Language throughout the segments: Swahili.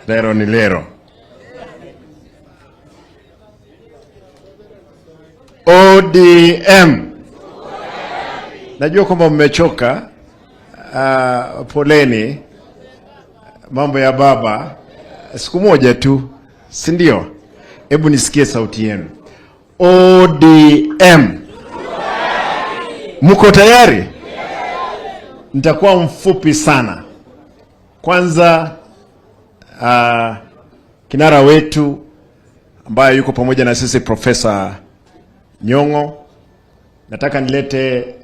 Lero ni lero. ODM. Najua kwamba mmechoka. Poleni, mambo ya baba siku moja tu, si ndio? Hebu nisikie sauti yenu. ODM, mko tayari? Nitakuwa mfupi sana. Kwanza kinara wetu ambaye yuko pamoja na sisi Profesa Nyong'o, nataka nilete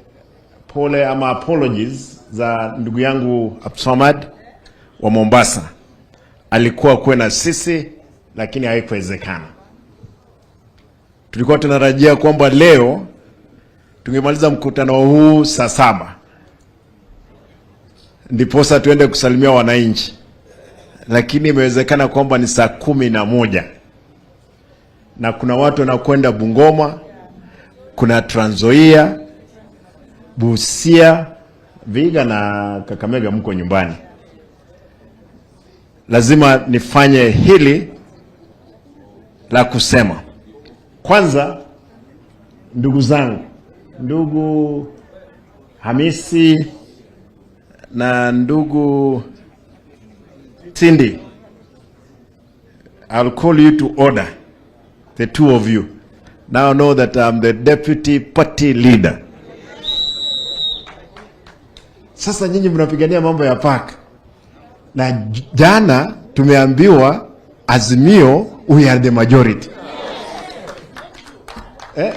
pole ama apologies za ndugu yangu Abdulswamad wa Mombasa. Alikuwa kuwe na sisi lakini haikuwezekana. Tulikuwa tunatarajia kwamba leo tungemaliza mkutano huu saa 7 ndiposa tuende kusalimia wananchi, lakini imewezekana kwamba ni saa 11 na kuna watu wanakwenda Bungoma, kuna Trans Nzoia, Busia, Vihiga na Kakamega, mko nyumbani. Lazima nifanye hili la kusema. Kwanza, ndugu zangu, ndugu Hamisi na ndugu Cindy, I'll call you to order, the two of you. Now know that I'm the deputy party leader. Sasa nyinyi mnapigania mambo ya park, na jana tumeambiwa Azimio we are the majority. Eh?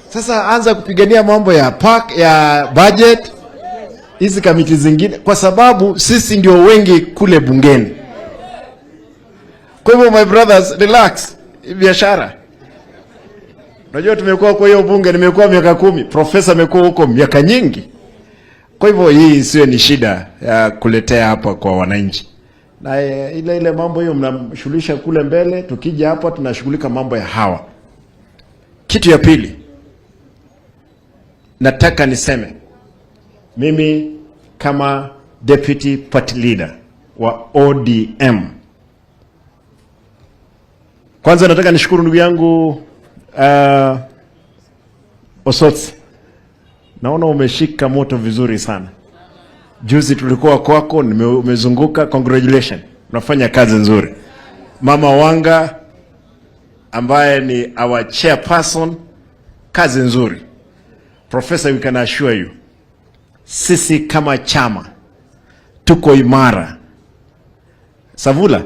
Sasa anza kupigania mambo ya park, ya budget, hizi kamiti zingine, kwa sababu sisi ndio wengi kule bungeni. Kwa hivyo my brothers, relax, biashara. Unajua tumekuwa kwa hiyo bunge, nimekuwa miaka 10, profesa amekuwa huko miaka nyingi. Kwa hivyo hii isiwe ni shida ya kuletea hapa kwa wananchi, na ile ile mambo hiyo mnashughulisha kule mbele, tukija hapa tunashughulika mambo ya hawa. Kitu ya pili nataka niseme, mimi kama deputy party leader wa ODM, kwanza nataka nishukuru ndugu yangu Osotsi, naona umeshika moto vizuri sana. Juzi tulikuwa kwako, umezunguka, congratulations, unafanya kazi nzuri. Mama Wanga ambaye ni our chairperson, kazi nzuri. Professor, we can assure you, sisi kama chama tuko imara. Savula,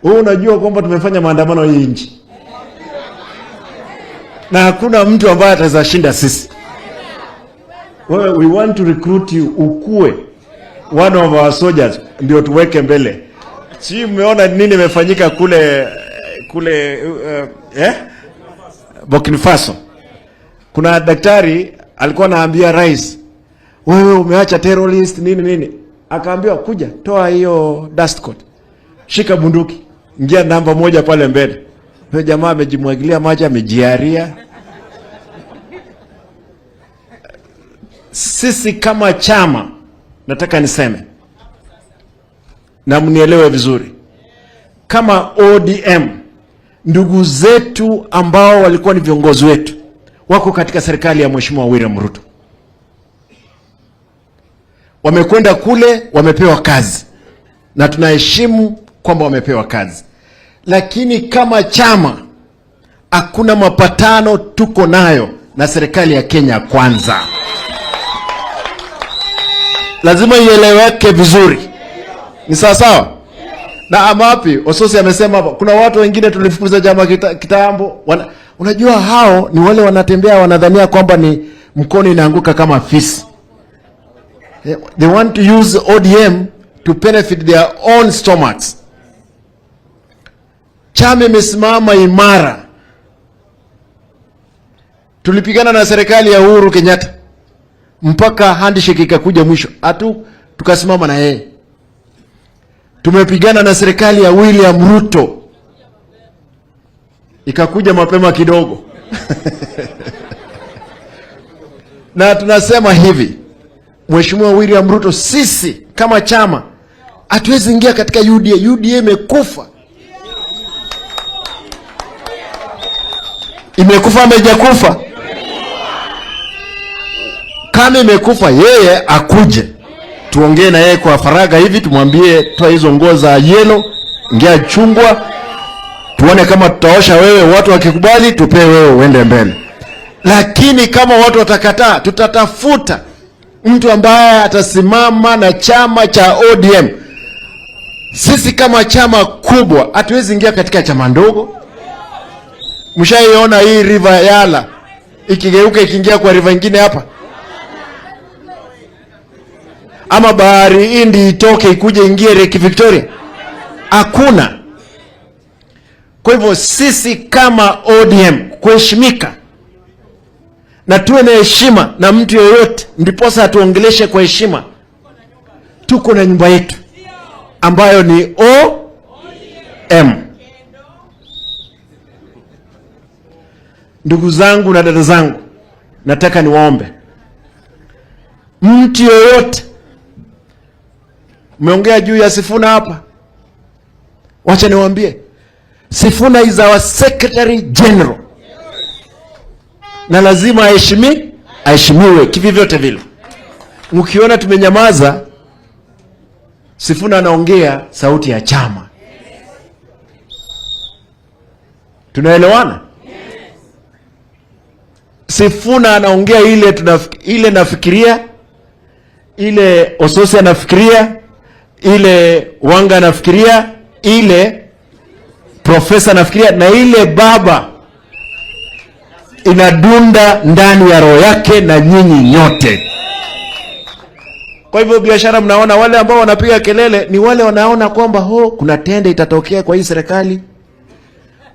wewe unajua kwamba tumefanya maandamano hii nchi na hakuna mtu ambaye ataweza shinda sisi. Wewe, we want to recruit you ukue one of our soldiers, ndio tuweke mbele. Si mmeona nini imefanyika kule kule eh? Burkina Faso. Kuna daktari alikuwa anaambia rais, wewe umeacha terrorist nini nini, akaambiwa kuja, toa hiyo dust coat, shika bunduki, ingia namba moja pale mbele. Huyo jamaa amejimwagilia maji, amejiaria. Sisi kama chama, nataka niseme na mnielewe vizuri, kama ODM, ndugu zetu ambao walikuwa ni viongozi wetu wako katika serikali ya Mheshimiwa William Ruto, wamekwenda kule, wamepewa kazi na tunaheshimu kwamba wamepewa kazi, lakini kama chama hakuna mapatano tuko nayo na serikali ya Kenya Kwanza. Lazima ieleweke vizuri, ni sawa sawa. Na amapi Ososi amesema hapa, kuna watu wengine tulifukuza chama kitambo. Unajua hao ni wale wanatembea wanadhania kwamba ni mkono inaanguka kama fisi. They want to use ODM to benefit their own stomachs. Chama imesimama imara. Tulipigana na serikali ya Uhuru Kenyatta mpaka handshake ikakuja mwisho, hatu tukasimama na yeye. Tumepigana na serikali ya William Ruto ikakuja mapema kidogo na tunasema hivi, Mheshimiwa William Ruto, sisi kama chama Hatuwezi ingia katika UDA. UDA imekufa. Imekufa ama haijakufa? Kama imekufa, yeye akuje tuongee na yeye kwa faragha hivi, tumwambie toa hizo nguo za yellow, ingia chungwa, tuone kama tutaosha wewe. Watu wakikubali, tupee wewe uende mbele, lakini kama watu watakataa, tutatafuta mtu ambaye atasimama na chama cha ODM. Sisi kama chama kubwa hatuwezi ingia katika chama ndogo. Mshaiona hii River Yala ikigeuka ikiingia kwa river ingine hapa, ama bahari Hindi itoke ikuje ingie Lake Victoria? Hakuna. Kwa hivyo sisi kama ODM kuheshimika na tuwe na heshima na mtu yeyote, ndiposa atuongeleshe kwa heshima. Tuko na nyumba yetu ambayo ni OM. Ndugu zangu na dada zangu, nataka niwaombe mtu yeyote, umeongea juu ya Sifuna hapa, wacha niwaambie, Sifuna is our secretary general na lazima aheshimiwe kivyovyote vile. Mkiona tumenyamaza, Sifuna anaongea sauti ya chama. Tunaelewana? Sifuna anaongea ile ile nafikiria, ile Osotsi anafikiria, ile Wanga anafikiria, ile profesa anafikiria, na ile baba inadunda ndani ya roho yake na nyinyi nyote. Kwa hivyo biashara, mnaona wale ambao wanapiga kelele ni wale wanaona kwamba ho, kuna tende itatokea kwa hii serikali,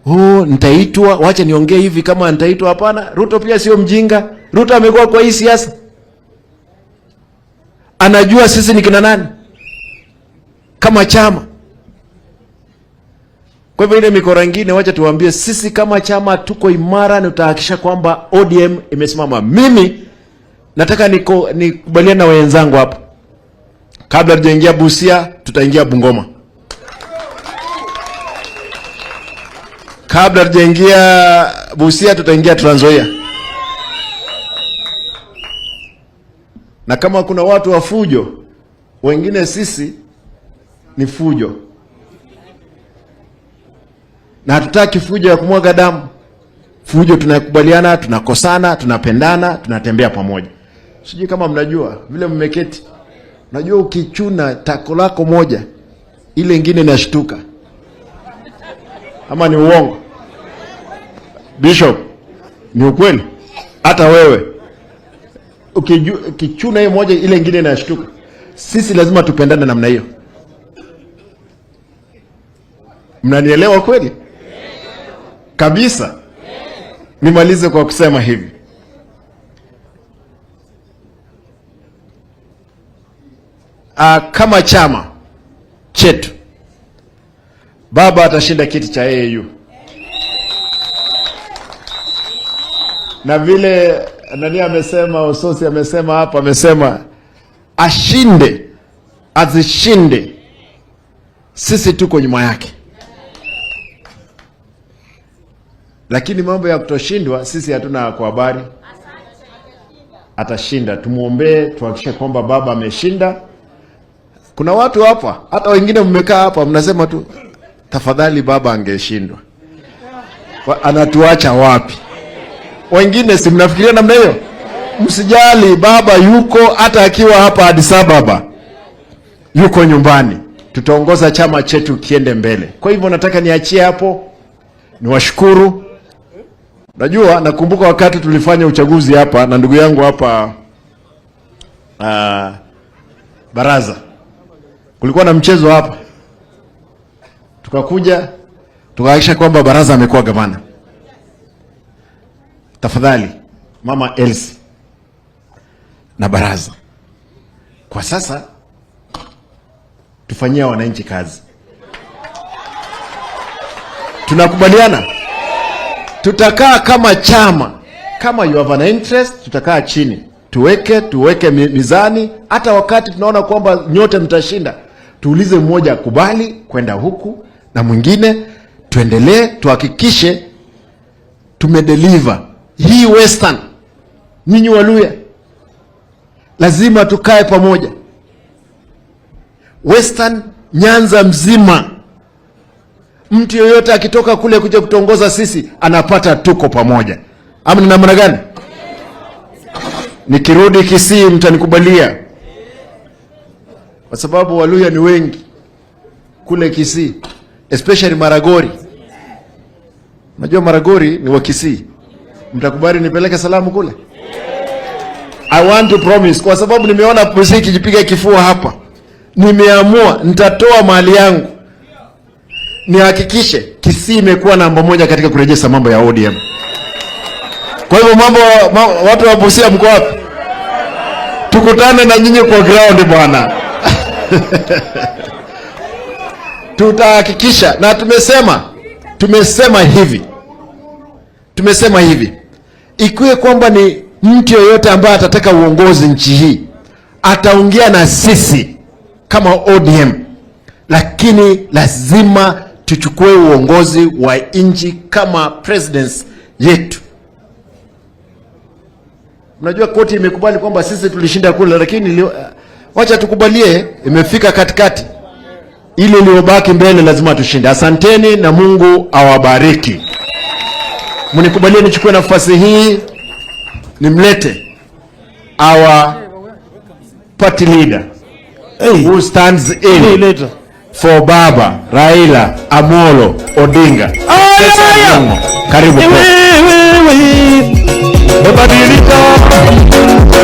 oh, nitaitwa, wacha niongee hivi kama nitaitwa. Hapana, Ruto pia sio mjinga. Ruto amekuwa kwa hii siasa, anajua sisi ni kina nani kama chama. Kwa hivyo ile mikora ingine, wacha tuwaambie sisi kama chama tuko imara, na tutahakikisha kwamba ODM imesimama. Mimi nataka nikubaliane na wenzangu hapa, kabla tujaingia Busia, tutaingia Bungoma. Kabla tujaingia Busia, tutaingia Trans Nzoia. Na kama kuna watu wa fujo wengine, sisi ni fujo, na hatutaki fujo ya kumwaga damu. Fujo tunakubaliana, tunakosana, tunapendana, tunatembea pamoja. Sijui kama mnajua vile mmeketi, najua ukichuna tako lako moja, ile ingine inashtuka, ama ni uongo Bishop? Ni ukweli? Hata wewe ukichuna hiyo moja, ile ingine inashtuka. Sisi lazima tupendane namna hiyo. Mnanielewa kweli kabisa? Nimalize kwa kusema hivi, kama chama chetu, baba atashinda kiti cha AU, na vile nani amesema, Osotsi amesema hapa, amesema ashinde azishinde, sisi tuko nyuma yake. Lakini mambo ya kutoshindwa sisi hatuna kwa habari. Atashinda, tumuombee, tuhakikishe kwamba baba ameshinda. Kuna watu hapa, hata wengine mmekaa hapa mnasema tu tafadhali baba angeshindwa, anatuacha wapi? Wengine si mnafikiria namna hiyo? Msijali, baba yuko, hata akiwa hapa Addis Ababa yuko nyumbani, tutaongoza chama chetu kiende mbele. Kwa hivyo nataka niachie hapo, niwashukuru. Najua nakumbuka wakati tulifanya uchaguzi hapa na ndugu yangu hapa Baraza, kulikuwa na mchezo hapa, tukakuja tukahakikisha kwamba Baraza amekuwa gavana. Tafadhali Mama Elsie na Baraza, kwa sasa tufanyia wananchi kazi. Tunakubaliana? Tutakaa kama chama, kama you have an interest, tutakaa chini tuweke mizani. Hata wakati tunaona kwamba nyote mtashinda, Tuulize mmoja akubali kwenda huku na mwingine, tuendelee, tuhakikishe tumedeliver hii Western. Nyinyi Waluhya lazima tukae pamoja. Western Nyanza mzima, mtu yoyote akitoka kule kuja kutongoza sisi anapata tuko pamoja, ama ni namna gani? Nikirudi Kisii mtanikubalia, kwa sababu Waluhya ni wengi kule Kisii, especially Maragori. Unajua Maragori ni wa Kisii. Mtakubali nipeleke salamu kule? I want to promise, kwa sababu nimeona Kisii ikijipiga kifua hapa. Nimeamua nitatoa mali yangu nihakikishe Kisii imekuwa namba moja katika kurejesha mambo ya ODM. Kwa hivyo mambo watu wa Busia mko wapi? Tukutane na nyinyi kwa ground, bwana. Tutahakikisha na tumesema hivi, ikiwe kwamba ni mtu yoyote ambaye atataka uongozi nchi hii ataongea na sisi kama ODM, lakini lazima tuchukue uongozi wa nchi kama presidency yetu. Mnajua koti imekubali kwamba sisi tulishinda kule, lakini wacha tukubalie, imefika katikati, ile iliyobaki mbele lazima tushinde. Asanteni na Mungu awabariki. Mnikubalie nichukue nafasi hii nimlete our party leader Hey, who stands hey, in later. For Baba Raila Amolo Odinga. Aya! Karibu. Wewe, wewe. Badiliko.